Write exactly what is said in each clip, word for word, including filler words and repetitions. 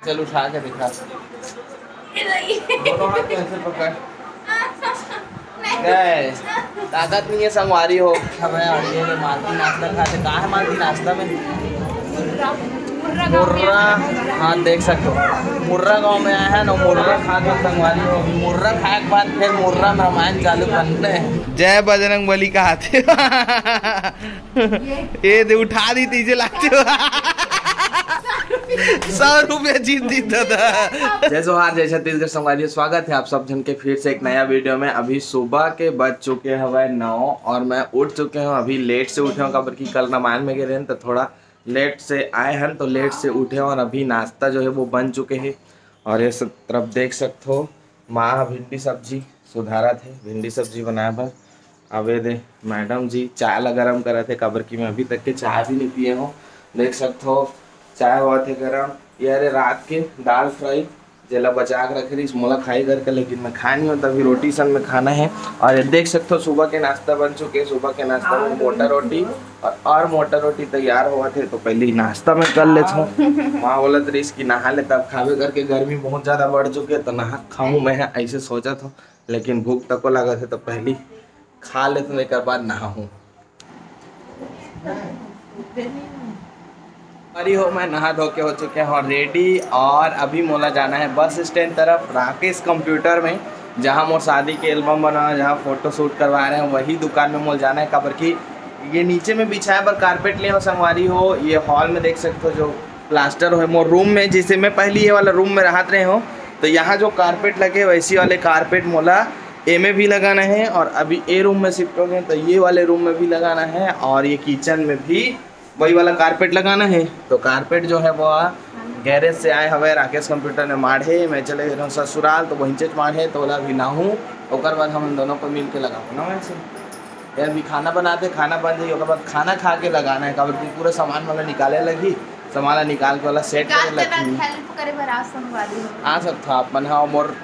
चल, उठा के दिखा। दोनों हाथ में ऐसे पकड़। गए। ताकत नहीं है, संगवारी हो। अब है, और ये ले, मालती नाश्ता खाते। कहाँ है मालती नाश्ता में? मुर्रा। हाँ, देख सकते हो, मुर्रा गांव में आया है ना, मुर्रा खा के, संगवारी हो। मुर्रा खाए के बाद फिर मुर्रा में रामायण चालू करने हैं। जय बजरंग बली का हाथ। ये दे, उठा दी, तीजे लाते हो। सौ रुपया जीत दी दादा। जय जोहार, जय छत्तीसगढ़ संगवारी, स्वागत है आप सब झन के फिर से एक नया वीडियो में। अभी सुबह के बज चुके हवय नौ और मैं उठ चुके हूँ। अभी लेट से उठे हूँ, काबर कि कल रामायण में गए रहेन, तो थोड़ा लेट से आए हन, तो लेट से उठे हूँ। और अभी नाश्ता जो है वो बन चुके हैं। और ये सब तरफ देख सकते हो, माँ ह भिंडी सब्जी सुधारत हे, भिंडी सब्जी बनाए बर। अब ये दे, मैडम जी चाय ला गरम करत हे, काबर कि मैं अभी तक के चाय भी नहीं पिए हूँ। देख सकत हो, चाय होवत हे गरम। ये हरे रात के दाल फ्राई, जेला बचा के रखे रहिस, मोला खाई करके, लेकिन मैं खाए नहीं हूँ, तभी रोटी सन में खाना है। और ये देख सकत हो, सुबह के नाश्ता बन चुके, सुबह के नाश्ता में मोटा रोटी और, और मोटा रोटी तैयार होवत हे, तो पहले ही नाश्ता मैं कर लेत हूँ। माँ बोलत रहिस कि नहा ले, तब खाबे करके, गर्मी बहुत ज्यादा बढ़ चुके, तो नहा खाऊँ मैं, ऐसे सोचत हूँ। लेकिन भूख तको लागत हे, तो पहली खा लेते हैं, एकर बाद नहाहूँ। अरे हो, मैं नहा धो के हो चुके हैं और रेडी, और अभी मोला जाना है बस स्टैंड तरफ, राकेश कंप्यूटर में, जहाँ मोर शादी के एल्बम बना, जहाँ फोटो शूट करवा रहे हैं, वही दुकान में मोला जाना है। काबर कि ये नीचे में बिछाए बर कारपेट ले हो, संगवारी हो, ये हॉल में देख सकते हो, जो प्लास्टर हो मोर रूम में, जैसे मैं पहली ये वाला रूम में रहत रहे हो, तो यहाँ जो कारपेट लगे, वैसी वाले कारपेट मोला एमे भी लगाना है। और अभी ए रूम में शिफ्ट हो गए, तो ये वाले रूम में भी लगाना है, और ये किचन में भी वही वाला कारपेट लगाना है। तो कारपेट जो है वो गैरेज से आए हवे, राकेश कंप्यूटर ने माढ़े, मैं चले गए रहूँ ससुराल, तो वहीं से माढ़े, तो ओला भी नहाहूँ, ओकर बाद हम दोनों को मिल के लगाबो ना वैसे। यार, अभी खाना बनाते, खाना बन जाई, ओकर बाद खाना खा के लगाना है, काबर कि पूरा सामान वाला निकाले लगही, सामान ला निकाल के वाला सेट करे निकाल के लगही। हेल्प करे बर आ, संगवारी हो। आ सकता आप मन, हाँ, मोर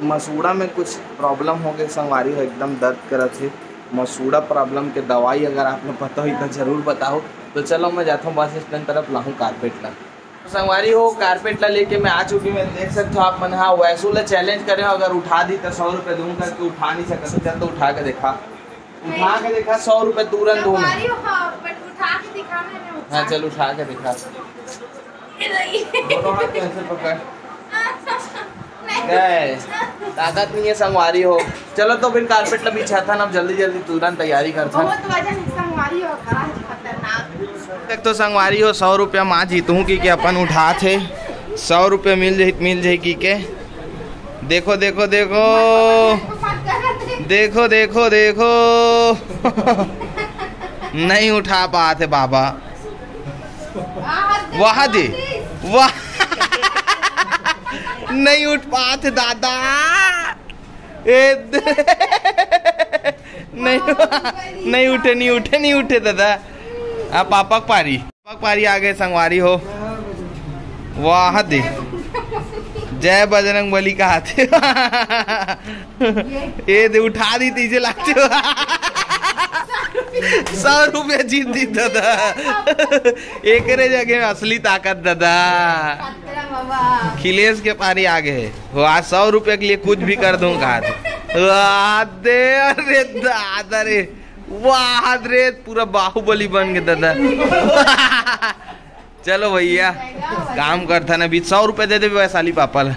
मसूड़ा में कुछ प्रॉब्लम हो गए, संगवारी हो, एकदम दर्द करत हे। मसूड़ा प्रॉब्लम के दवाई अगर आप लोग पता होई तो जरूर बताओ। तो चलो, मैं जाता हूँ बस स्टैंड तरफ, लाहूँ कारपेट ला। तो संगवारी हो, कारपेट ला लेके मैं आ चुकी हूँ। मैं देख सकते हो आप मन, हाँ, वैसू ला चैलेंज करे हो, अगर उठा दी तो सौ रुपये दूंगा, करके उठा नहीं सकता। चल, तो उठा के देखा, उठा के देखा, सौ रुपये तुरंत दूंगा। संगवारी हो, हाँ, but उठा के दिखा, मैंने उठा हाँ, चल, उठा के दिखा। ये नहीं। दोनों हाथ में ऐसे पकड़। नहीं। गए। ताकत नहीं है, संगवारी हो। चलो, तो फिर कारपेट ला बिछाथन, अब जल्दी जल्दी तुरंत तैयारी करथन। बहुत वजन है, संगवारी हो, बड़ा खतरनाक। देख तो, संगवारी हो, सौ रुपया माँ जीतहूँ कि, कि अपन उठात हे, सौ रुपया मिल जाही, मिल जाही कि के। देखो, देखो, देखो, देखो, देखो, देखो। नहीं उठा पात हे बाबा। वाह दे, वाह। नहीं उठ पात हे दादा। ए, नहीं, नहीं उठे, नहीं उठे, नहीं उठे दादा। आ, पापा के पारी, पापा के पारी आ गए, संगवारी हो। वाह दे, जय बजरंग बली का हाथ। ए दे, उठा दी, तीजे लागते हो। सौ रुपया जीत दी दादा। एकरे जगह असली ताकत दादा। खिलेश के पारी आ गए। वो आज सौ रुपया के लिए कुछ भी कर दूंगा आज। वाह दे, अरे दादा रे, वाह रे, पूरा बाहुबली बन गए दादा। चलो भैया, काम करथन, अभी सौ रुपये दे देबे वैशाली पापा ला।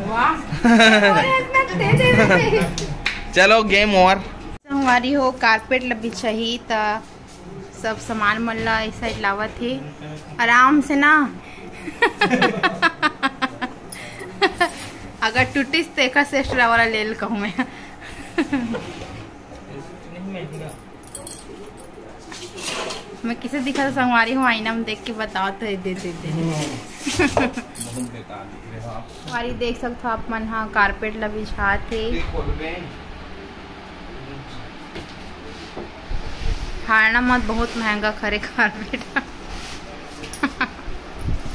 वाह। चलो, गेम ओवर। संगवारी हो, कारपेट ल बिछाही त सब सामान मन ला इस साइड लावत हे आराम से ना। अगर टूटिस तो एक एक्स्ट्रा वाला ले ल कहूँ मैं। मैं किसे दिखा था संगवारी हो, आईना में देख के बताओ तो दे दे दे। संगवारी देख सकते हो आप मन, हाँ, कारपेट ला बिछात हे। हारना मत, बहुत महंगा खरे कारपेट।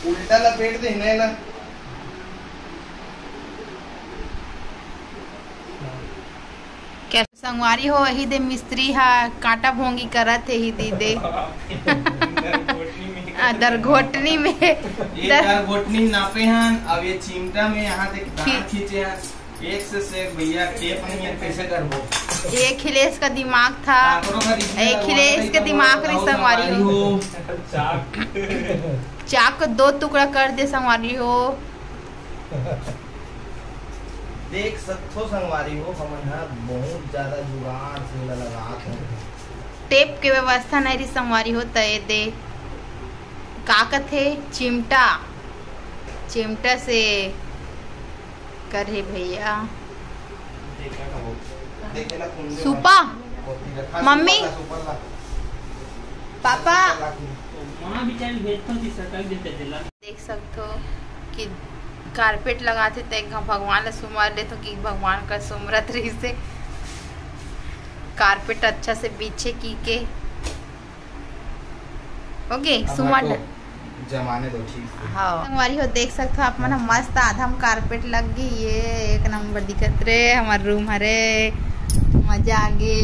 उल्टा लपेट दे ना। संगवारी हो, यही दे मिस्त्री हा कांटा भोंगी करत हे, ही दे दे। हाँ, दरघोटनी में। ये दर- दरघोटनी नापे हन, अब ये चिमटा में यहाँ देख दांत खींचे हन। एक से, से एक भैया, टेप नहीं है, कैसे करबो? ये अखिलेश का दिमाग था। काकरो का रिश्ता ये अखिलेश हुआ के था, दिमाग तो रही संगवारी हो। चाक। चाक को दो टुकड़ा कर दे संगवारी हो। देख सकथो संगवारी हो, हमन ह बहुत ज्यादा जुगाड़ से एला लगात हन। टेप के व्यवस्था नहीं रही संगवारी हो, त ए दे का कथे, चिमटा, चिमटा से करे भैया। देखे ना कुंदे सुपा। मम्मी। सुपा ला। पापा। सुपा ला। माँ बेचारी भेजता थी, सटक देते थे ला। देख सकथो कि कारपेट लगाथे त एक घांव भगवान ला सुमर लेथो कि भगवान का सुमरत रहिसे कारपेट अच्छा से बिछे की के। ओके, हमार सुमन। तो जमाने दो ठीक से। हाँ। संगवारी हो, देख सकथो आप मन ह, मस्त आधा म कारपेट लग गे। ये एक नंबर दिखत रे, हमार रूम हरे। मजा आ गे।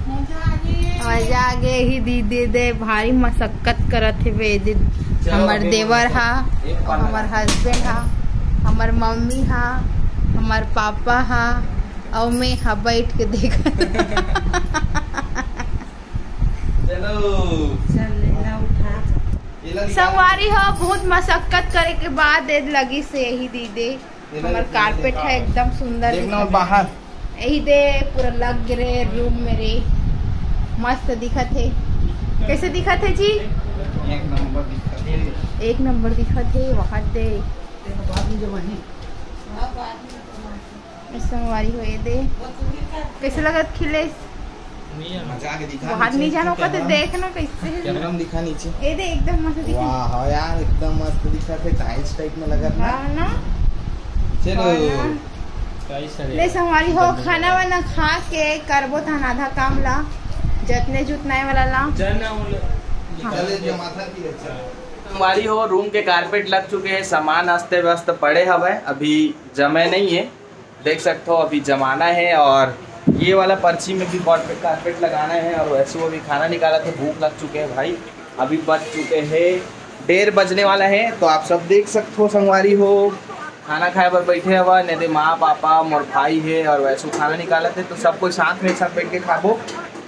मजा आ गे। मजा आ गे। ही दीदी दे भारी मशक्कत करत हे बे। दीदी, चलो, हमार अभी देवर मस्त। हा, एक पाना हमार लगा। हस्बैंड हा, हमार मम्मी हा, हमार पापा हा, अउ मैं हा बैठ के देख। चलो। चल, ले ला, उठा। ये ला निकाल। संगवारी हो, बहुत मशक्कत करे के बाद ए लगी से यही दीदी। ये ला हमार निकाल कारपेट दे। है एकदम सुंदर देखना दिखत बाहर। है। यही दे पूरा लग गे रे रूम में रे। मस्त दिखत है। कैसे दिखत है जी? एक नंबर दिखत है। एक नंबर दिखत है, वहाँ दे। तेरे बाद में जब वहीं। संगवारी हो, ये दे। कैसे लगत खिलेश? मजा आके दिखा बाहर नीचे। नहीं जानो का तो कैमरा में। देख ना कैसे है। कैमरा में दिखा नीचे। ये दे एकदम मस्त दिखा। वाह यार, एकदम मस्त दिखा थे, टाइल्स टाइप में लगा था। हाँ ना? चलो। हाँ ना? टाइल्स है ले यार। संगवारी हो, खाना वाना खा के करबो तहन आधा काम ला, जतने जुतनाए वाला ला। चल ना, वो ले। हाँ। चले जो माथा की अच्छा। संगवारी हो, रूम के कारपेट लग चुके हैं, सामान अस्ते व्यस्त पड़े हवे, अभी जमे नहीं है। देख सकते हो, अभी जमाना है और ये वाला पर्ची में भी कारपेट, कारपेट लगाना है। और वैसे वो भी खाना निकाला था, भूख लग चुके हैं भाई। अभी बज चुके हैं, डेढ़ बजने वाला है। तो आप सब देख सकते हो संगवारी हो, खाना खाए बर बैठे हवा, नहीं दे माँ पापा मोर भाई है और वैसे खाना निकालत है। तो सब कोई साथ में एक साथ बैठ के खाबो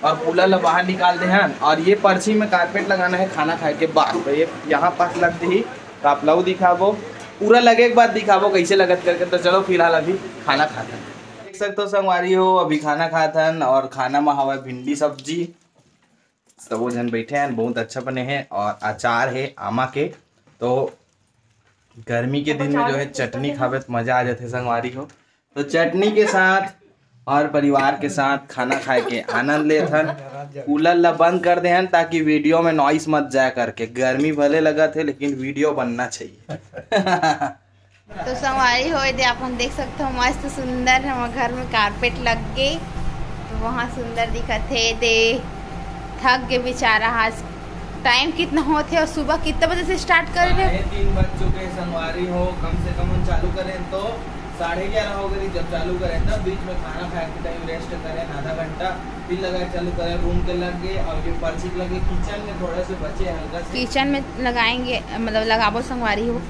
और कूलर ला बाहर निकाल दे हन। और ये पर्ची में कारपेट लगाना है खाना खाए के बाद, तो ये यहाँ पास लग दी। तो आप लऊ दिखाबो, पूरा लगे के बाद दिखाबो कैसे लगत करके। तो चलो फिलहाल अभी खाना खाथन। देख सकते हो संगवारी हो, अभी खाना खाथन और खाना में हवा भिंडी सब्जी, सबो झन बैठे हैं, बहुत अच्छा बने हैं और अचार है आमा के। तो गर्मी के दिन में जो है चटनी खावे तो मजा आ जाते संगवारी हो। तो चटनी के साथ और परिवार के साथ खाना खाए के आनंद लेथन। कूलर ला बंद कर देहन ताकि वीडियो में नॉइस मत जाए करके। गर्मी भले लगत है लेकिन वीडियो बनना चाहिए। तो संगवारी हो, दे अपन देख सकते हो मस्त सुंदर हमर घर में कारपेट लग गे, तो वहाँ सुंदर दिखत है। दे थक गे बेचारा, आज टाइम कितना होथे और सुबह कितना बजे से स्टार्ट कर रहे हो? साढ़े तीन बज चुके हैं संगवारी हो, कम से कम हम चालू करें तो साढ़े ग्यारह हो गई जब चालू करें, तब बीच में खाना खाए के टाइम रेस्ट करें आधा घंटा, फिर लगा चालू करें। रूम के लग गए और ये पर्ची के लगे, किचन में थोड़ा से बचे हल्का से। किचन में लगाएंगे, मतलब लगाबो संगवारी हो।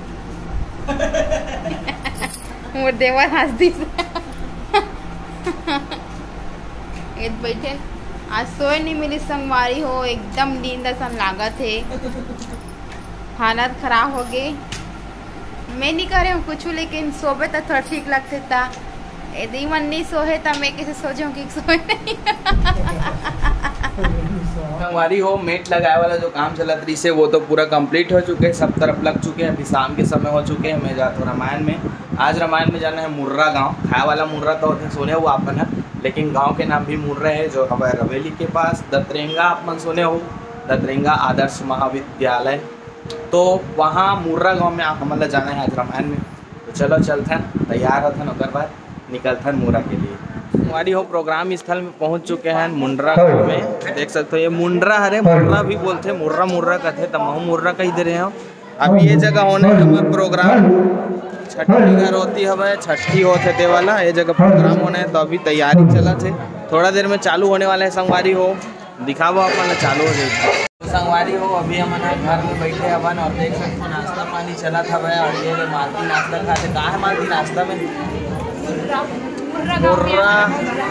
मोर देवर हंस दिस। ये बैठे आज सोए नहीं मिली संगवारी हो, एकदम नींद असन लागत है। हालत खराब हो गई। मैं नहीं करे हूँ कुछ, लेकिन सोबे तो थोड़ा ठीक लगते ता। यदि मन नहीं सोहे तो मैं कैसे सो जाऊँ कि सोए नहीं। संगवारी हो, मेट लगाए वाला जो काम चलत रही से वो तो पूरा कंप्लीट हो चुके हैं, सब तरफ लग चुके हैं। अभी शाम के समय हो चुके हैं, मैं जाता हूँ रामायण में। आज रामायण में जाना है मुर्रा गांव। खाए वाला मुर्रा तो होथे सुने हो आप मन ह, लेकिन गांव के नाम भी मुर्रा है, जो हमारे रवेली के पास दतरेंगा, आप मन सुने हो, दतरेंगा आदर्श महाविद्यालय। तो वहाँ मुर्रा गांव में आप हमन ला जाना है आज रामायण में। तो चलो चलथन, तैयार होथन, ओकर बाद निकलथन मुर्रा के लिए। हमारी हो प्रोग्राम स्थल में पहुंच चुके हैं मुंडरा गांव में। देख सकते हो ये मुंडरा हरे, मुर्रा भी बोलते, मुर्रा मुर्रा कहते, तमहू मुर्रा कही दे रहे हो। अब ये जगह होने हमारे प्रोग्राम छठी घर होती हवे, छठी होत हे ते वाला, ये जगह प्रोग्राम होने है, तो अभी तैयारी चलत है, थोड़ा देर में चालू होने वाला है संगवारी हो। दिखाबो आप मन ला, चालू हो जाएगी। संगवारी हो, अभी हमन ह घर में बैठे हवन और देख सकथो नाश्ता पानी चलत हवय और ये ले मालती नाश्ता खाथे। का है मालती नाश्ता में? मुर्रा।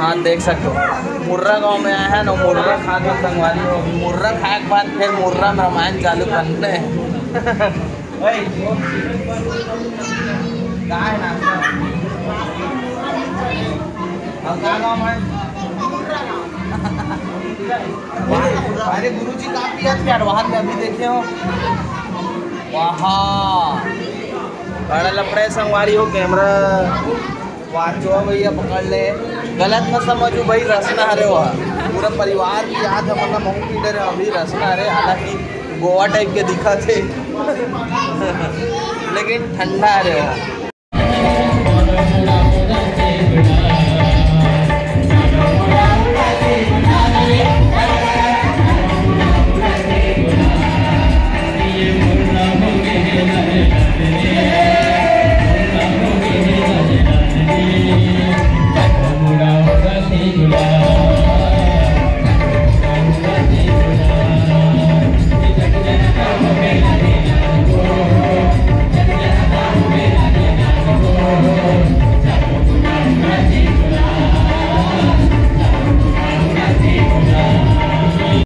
हाँ, देख सकथो मुर्रा गांव में आए हैं ना, मुर्रा खा के संगवारी हो। अभी मुर्रा खाए के बाद फिर मुर्रा में रामायण चालू करने हैं। ओए, का है नाश्ता? और का गांव है? वाह, अरे गुरुजी का पियत के अडवान में अभी देखे हो। वाह, बड़ा लफड़ा है संगवारी हो, कैमरा वाचो भैया पकड़ ले, गलत मत समझो भाई, रसना हरे वह पूरा परिवार की याद है, मतलब महू पी डरे अभी रसना हरे, हालांकि गोवा टाइप के दिखा थे लेकिन ठंडा हरे वह।